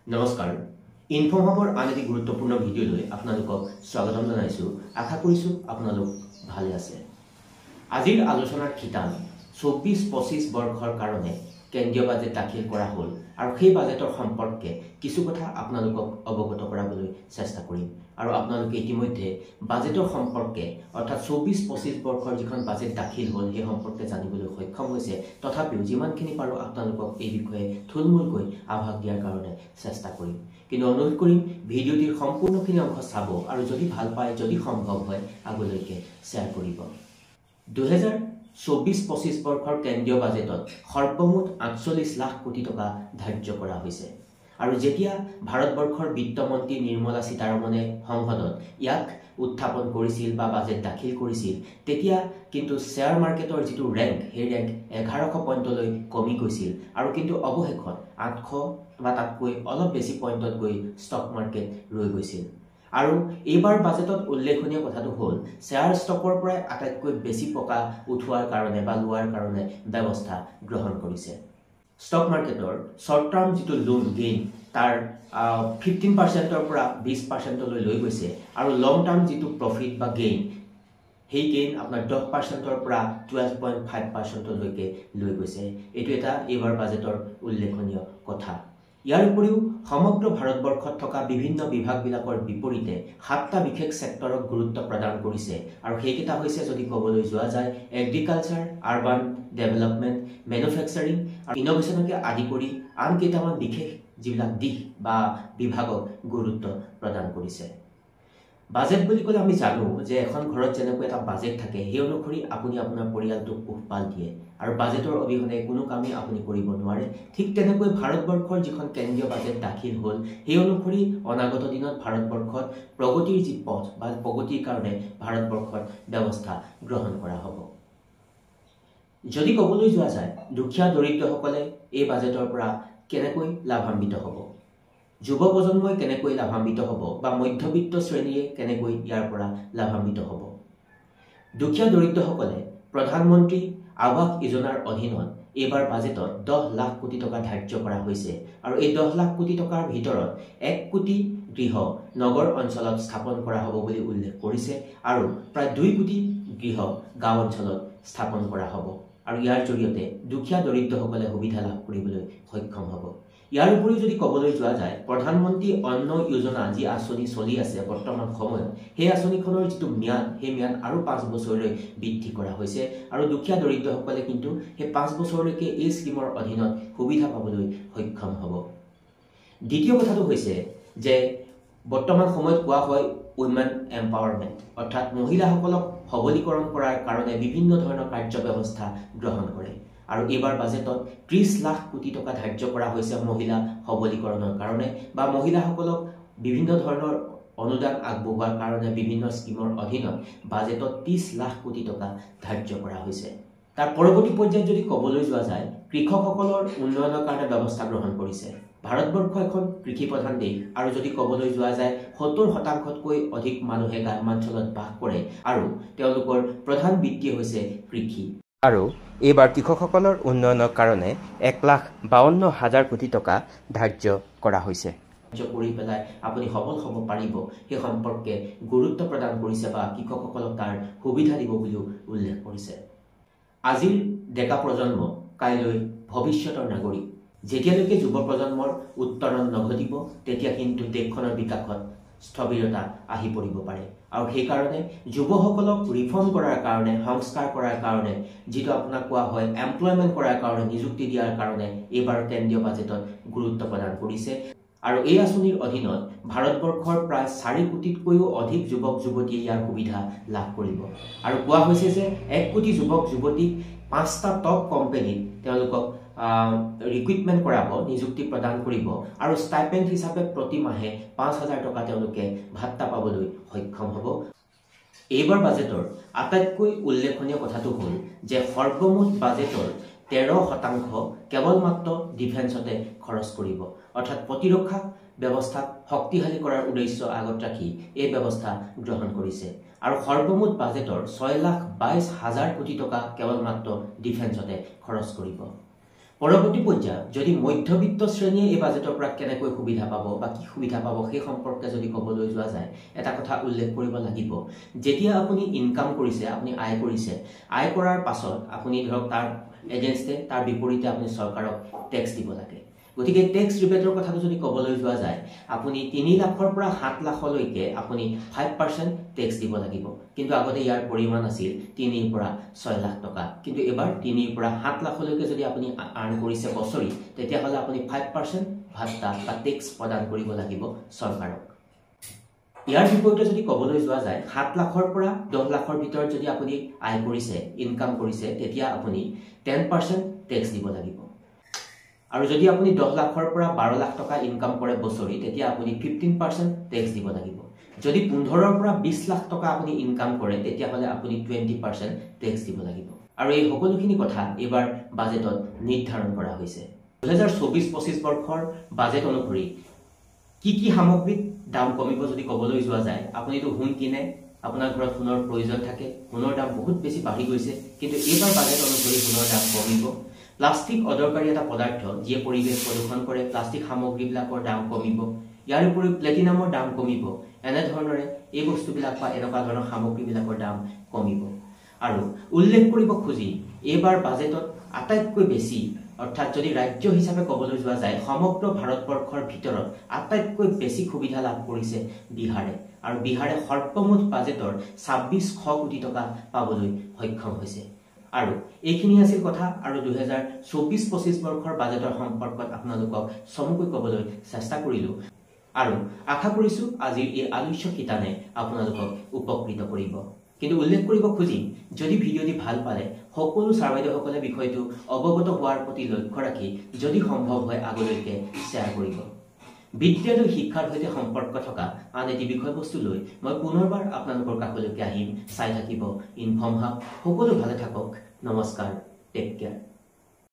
নমস্কাৰ, ইনফৰ্ম হাবৰ আন এটি গুৰুত্বপূৰ্ণ ভিডিঅ'লৈ আপোনালোকক স্বাগতম জনাইছোঁ। আশা কৰিছোঁ আপোনালোক ভালে আছে। আজিৰ আলোচনাৰ শিতান 24-25 বৰ্ষৰ কাৰণে কেন্দ্ৰীয় বাজেট দাখিল কৰা হ'ল আৰু সেই বাজেটৰ সম্পৰ্কে কিছু কথা আপোনালোকক অৱগত কৰাবলৈ চেষ্টা কৰিম। আৰু আপোনালোকে ইতিমধ্যে বাজেটৰ সম্পৰ্কে, অৰ্থাৎ 24-25 বৰ্ষৰ যিখন বাজেট দাখিল হ'ল, সেই সম্পৰ্কে জানিবলৈ সক্ষম হৈছে। তথাপিও যিমানখিনি পাৰোঁ আপোনালোকক এই বিষয়ে থুলমূলকৈ আভাস দিয়াৰ কাৰণে চেষ্টা কৰিম। কিন্তু অনুৰোধ কৰিম, ভিডিঅ'টিৰ সম্পূৰ্ণখিনি অংশ চাব আৰু যদি ভাল পায়, যদি সম্ভৱ হয়, আগলৈকে শ্বেয়াৰ কৰিব। 2024-25 বৰ্ষৰ কেন্দ্ৰীয় বাজেটত সৰ্বমুঠ 48 লাখ কোটি টকা ধাৰ্য কৰা হৈছে। আৰু যেতিয়া ভাৰতবৰ্ষৰ বিত্তমন্ত্ৰী নিৰ্মলা সীতাৰমণে সংসদত ইয়াক উত্থাপন কৰিছিল বা বাজেট দাখিল কৰিছিল, তেতিয়া কিন্তু শ্বেয়াৰ মাৰ্কেটৰ যিটো ৰেংক, সেই ৰেংক 1100 পইণ্টলৈ কমি গৈছিল আৰু কিন্তু অৱশেষত 800 বা তাতকৈ অলপ বেছি পইণ্টত গৈ ষ্টক মাৰ্কেট ৰৈ গৈছিল। আৰু এইবাৰ বাজেটত উল্লেখনীয় কথাটো হ'ল, শ্বেয়াৰ ষ্টকৰ পৰাই আটাইতকৈ বেছি টকা উঠোৱাৰ কাৰণে বা লোৱাৰ কাৰণে ব্যৱস্থা গ্ৰহণ কৰিছে। ষ্টক মাৰ্কেটৰ শ্বৰ্ট টাৰ্ম যিটো লোন গেইন, তাৰ 15%ৰ পৰা 20%লৈ লৈ গৈছে আৰু লং টাৰ্ম যিটো প্ৰফিট বা গেইন, সেই গেইন আপোনাৰ 10%ৰ পৰা 12.5%লৈকে লৈ গৈছে। এইটো এটা এইবাৰ বাজেটৰ উল্লেখনীয় কথা। ইয়াৰ উপৰিও সমগ্ৰ ভাৰতবৰ্ষত থকা বিভিন্ন বিভাগবিলাকৰ বিপৰীতে 7টা বিশেষ ছেক্টৰক গুৰুত্ব প্ৰদান কৰিছে। আৰু সেইকেইটা হৈছে, যদি ক'বলৈ যোৱা যায়, এগ্ৰিকালচাৰ, আৰবান ডেভেলপমেণ্ট, মেনুফেকচাৰিং আৰু ইন'ভেশ্যনকে আদি কৰি আন কেইটামান বিশেষ যিবিলাক দিশ বা বিভাগক গুৰুত্ব প্ৰদান কৰিছে। বাজেট বুলি ক'লে আমি জানো যে এখন ঘৰত যেনেকৈ এটা বাজেট থাকে, সেই অনুসৰি আপুনি আপোনাৰ পৰিয়ালটোক পোহপাল দিয়ে আৰু বাজেটৰ অবিহনে কোনো কামেই আপুনি কৰিব নোৱাৰে। ঠিক তেনেকৈ ভাৰতবৰ্ষৰ যিখন কেন্দ্ৰীয় বাজেট দাখিল হ'ল, সেই অনুসৰি অনাগত দিনত ভাৰতবৰ্ষত প্ৰগতিৰ যি পথ বা প্ৰগতিৰ কাৰণে ভাৰতবৰ্ষত ব্যৱস্থা গ্ৰহণ কৰা হ'ব। যদি ক'বলৈ যোৱা যায়, দুখীয়া দৰিদ্ৰসকলে এই বাজেটৰ পৰা কেনেকৈ লাভান্বিত হ'ব, যুৱ প্ৰজন্মই কেনেকৈ লাভান্বিত হ'ব বা মধ্যবিত্ত শ্ৰেণীয়ে কেনেকৈ ইয়াৰ পৰা লাভান্বিত হ'ব? দুখীয়া দৰিদ্ৰসকলে প্ৰধানমন্ত্ৰী আৱাস যোজনাৰ অধীনত এইবাৰ বাজেটত 10 লাখ কোটি টকা ধাৰ্য কৰা হৈছে। আৰু এই 10 লাখ কোটি টকাৰ ভিতৰত 1 কোটি গৃহ নগৰ অঞ্চলত স্থাপন কৰা হ'ব বুলি উল্লেখ কৰিছে আৰু প্ৰায় 2 কোটি গৃহ গাঁও অঞ্চলত স্থাপন কৰা হ'ব। আৰু ইয়াৰ জৰিয়তে দুখীয়া দৰিদ্ৰসকলে সুবিধা লাভ কৰিবলৈ সক্ষম হ'ব। ইয়াৰ উপৰিও যদি ক'বলৈ যোৱা যায়, প্ৰধানমন্ত্ৰী অন্ন যোজনা যি আঁচনি চলি আছে বৰ্তমান সময়ত, সেই আঁচনিখনৰ যিটো ম্যাদ, সেই ম্যাদ আৰু 5 বছৰলৈ বৃদ্ধি কৰা হৈছে। আৰু দুখীয়া দৰিদ্ৰসকলে কিন্তু সেই 5 বছৰলৈকে এই স্কীমৰ অধীনত সুবিধা পাবলৈ সক্ষম হ'ব। দ্বিতীয় কথাটো হৈছে যে বৰ্তমান সময়ত কোৱা হয় উইমেন এম্পাৱাৰমেণ্ট, অৰ্থাৎ মহিলাসকলক সবলীকৰণ কৰাৰ কাৰণে বিভিন্ন ধৰণৰ কাৰ্য ব্যৱস্থা গ্ৰহণ কৰে। আৰু এইবাৰ বাজেটত 30 লাখ কোটি টকা ধাৰ্য কৰা হৈছে মহিলা সবলীকৰণৰ কাৰণে বা মহিলাসকলক বিভিন্ন ধৰণৰ অনুদান আগবঢ়োৱাৰ কাৰণে। বিভিন্ন স্কীমৰ অধীনত বাজেটত 30 লাখ কোটি টকা ধাৰ্য কৰা হৈছে। তাৰ পৰৱৰ্তী পৰ্যায়ত যদি ক'বলৈ যোৱা যায়, কৃষকসকলৰ উন্নয়নৰ কাৰণে ব্যৱস্থা গ্ৰহণ কৰিছে। ভাৰতবৰ্ষ এখন কৃষি প্ৰধান দেশ আৰু যদি ক'বলৈ যোৱা যায়, 70%তকৈ অধিক মানুহে গ্ৰাম্যাঞ্চলত বাস কৰে আৰু তেওঁলোকৰ প্ৰধান বৃত্তি হৈছে কৃষি। আৰু এইবাৰ কৃষকসকলৰ উন্নয়নৰ কাৰণে 1,52,000 কোটি টকা ধাৰ্য কৰা হৈছে। কৰি পেলাই আপুনি সবল হ'ব পাৰিব, সেই সম্পৰ্কে গুৰুত্ব প্ৰদান কৰিছে বা কৃষকসকলক তাৰ সুবিধা দিব বুলিও উল্লেখ কৰিছে। আজিৰ ডেকা প্ৰজন্ম কাইলৈ ভৱিষ্যতৰ নাগৰিক। যেতিয়ালৈকে যুৱ প্ৰজন্মৰ উত্তৰণ নঘটিব, তেতিয়া কিন্তু দেশখনৰ বিকাশত স্থবিৰতা আহি পৰিব পাৰে। আৰু সেইকাৰণে যুৱসকলক ৰিফৰ্ম কৰাৰ কাৰণে, সংস্কাৰ কৰাৰ কাৰণে, যিটো আপোনাক কোৱা হয় এমপ্লয়মেণ্ট কৰাৰ কাৰণে, নিযুক্তি দিয়াৰ কাৰণে এইবাৰ কেন্দ্ৰীয় বাজেটত গুৰুত্ব প্ৰদান কৰিছে। আৰু এই আঁচনিৰ অধীনত ভাৰতবৰ্ষৰ প্ৰায় 4 কোটিতকৈও অধিক যুৱক যুৱতীয়ে ইয়াৰ সুবিধা লাভ কৰিব। আৰু কোৱা হৈছে যে 1 কোটি যুৱক যুৱতীক পাঁচটা টপ কোম্পেনীত তেওঁলোকক ৰিক্ৰুইটমেণ্ট কৰাব, নিযুক্তি প্ৰদান কৰিব আৰু ষ্টাইপেণ্ড হিচাপে প্ৰতি মাহে 5000 টকা তেওঁলোকে ভাত্তা পাবলৈ সক্ষম হ'ব। এইবাৰ বাজেটৰ আটাইতকৈ উল্লেখনীয় কথাটো হ'ল যে সৰ্বমুঠ বাজেটৰ 13% কেৱল মাত্ৰ ডিফেন্সতে খৰচ কৰিব। অৰ্থাৎ প্ৰতিৰক্ষা ব্যৱস্থাক শক্তিশালী কৰাৰ উদ্দেশ্য আগত ৰাখি এই ব্যৱস্থা গ্ৰহণ কৰিছে। আৰু সৰ্বমুঠ বাজেটৰ 6,22,000 কোটি টকা কেৱল মাত্ৰ ডিফেন্সতে খৰচ কৰিব। পৰৱৰ্তী পৰ্যায়ত যদি মধ্যবিত্ত শ্ৰেণীয়ে এই বাজেটৰ পৰা কেনেকৈ সুবিধা পাব বা কি সুবিধা পাব সেই সম্পৰ্কে যদি ক'বলৈ যোৱা যায়, এটা কথা উল্লেখ কৰিব লাগিব। যেতিয়া আপুনি ইনকাম কৰিছে, আপুনি আয় কৰিছে, আয় কৰাৰ পাছত আপুনি ধৰক তাৰ এগেইনষ্টে, তাৰ বিপৰীতে আপুনি চৰকাৰক টেক্স দিব লাগে। গতিকে টেক্স ৰিবেটৰ কথাটো যদি ক'বলৈ যোৱা যায়, আপুনি 3 লাখৰ পৰা 7 লাখলৈকে আপুনি 5% টেক্স দিব লাগিব। কিন্তু আগতে ইয়াৰ পৰিমাণ আছিল 3ৰ পৰা 6 লাখ টকা, কিন্তু এইবাৰ 3ৰ পৰা 7 লাখলৈকে যদি আপুনি আৰ্ণ কৰিছে বছৰি, তেতিয়াহ'লে আপুনি 5% ভাত্তা বা টেক্স প্ৰদান কৰিব লাগিব চৰকাৰক। ইয়াৰ বিপৰীতে যদি ক'বলৈ যোৱা যায়, 7 লাখৰ পৰা 10 লাখৰ ভিতৰত যদি আপুনি আয় কৰিছে, ইনকাম কৰিছে, তেতিয়া আপুনি 10% টেক্স দিব লাগিব। আৰু যদি আপুনি 10 লাখৰ পৰা 12 লাখ টকা ইনকাম কৰে বছৰি, তেতিয়া আপুনি 15% টেক্স দিব লাগিব। যদি 15ৰ পৰা 20 লাখ টকা আপুনি ইনকাম কৰে, তেতিয়াহ'লে আপুনি 20% টেক্স দিব লাগিব। আৰু এই সকলোখিনি কথা এইবাৰ বাজেটত নিৰ্ধাৰণ কৰা হৈছে। 2024-25 বৰ্ষৰ বাজেট অনুসৰি কি কি সামগ্ৰীত দাম কমিব যদি ক'বলৈ যোৱা যায়, আপুনিতো সোণ কিনে, আপোনাৰ ঘৰত সোণৰ প্ৰয়োজন থাকে, সোণৰ দাম বহুত বেছি বাঢ়ি গৈছে, কিন্তু এইবাৰ বাজেট অনুসৰি সোণৰ দাম কমিব। প্লাষ্টিক অদৰকাৰী এটা পদাৰ্থ যিয়ে পৰিৱেশ প্ৰদূষণ কৰে, প্লাষ্টিক সামগ্ৰীবিলাকৰ দাম কমিব। ইয়াৰ উপৰিও প্লেটিনামৰ দাম কমিব। এনেধৰণেৰে এই বস্তুবিলাক বা এনেকুৱা ধৰণৰ সামগ্ৰীবিলাকৰ দাম কমিব। আৰু উল্লেখ কৰিব খুজি এইবাৰ বাজেটত আটাইতকৈ বেছি, অৰ্থাৎ যদি ৰাজ্য হিচাপে ক'বলৈ যোৱা যায়, সমগ্ৰ ভাৰতবৰ্ষৰ ভিতৰত আটাইতকৈ বেছি সুবিধা লাভ কৰিছে বিহাৰে। আৰু বিহাৰে সৰ্বমুঠ বাজেটৰ 2600 কোটি টকা পাবলৈ সক্ষম হৈছে। আৰু এইখিনি আছিল কথা। আৰু 2024-25 বৰ্ষৰ বাজেটৰ সম্পৰ্কত আপোনালোকক চমুকৈ ক'বলৈ চেষ্টা কৰিলোঁ আৰু আশা কৰিছোঁ আজিৰ এই আলোচ্য শিতানে আপোনালোকক উপকৃত কৰিব। কিন্তু উল্লেখ কৰিব খুজিম, যদি ভিডিঅ'টি ভাল পালে সকলো ছাৰ বাইদেউসকলে বিষয়টো অৱগত হোৱাৰ প্ৰতি লক্ষ্য ৰাখি যদি সম্ভৱ হয় আগলৈকে শ্বেয়াৰ কৰিব। বিদ্যালয় শিক্ষাৰ সৈতে সম্পৰ্ক থকা আন এটি বিষয়বস্তু লৈ মই পুনৰবাৰ আপোনালোকৰ কাষলৈকে আহিম। চাই থাকিব ইনফৰ্ম হাব। সকলো ভালে থাকক। নমস্কাৰ, টেক কেয়াৰ।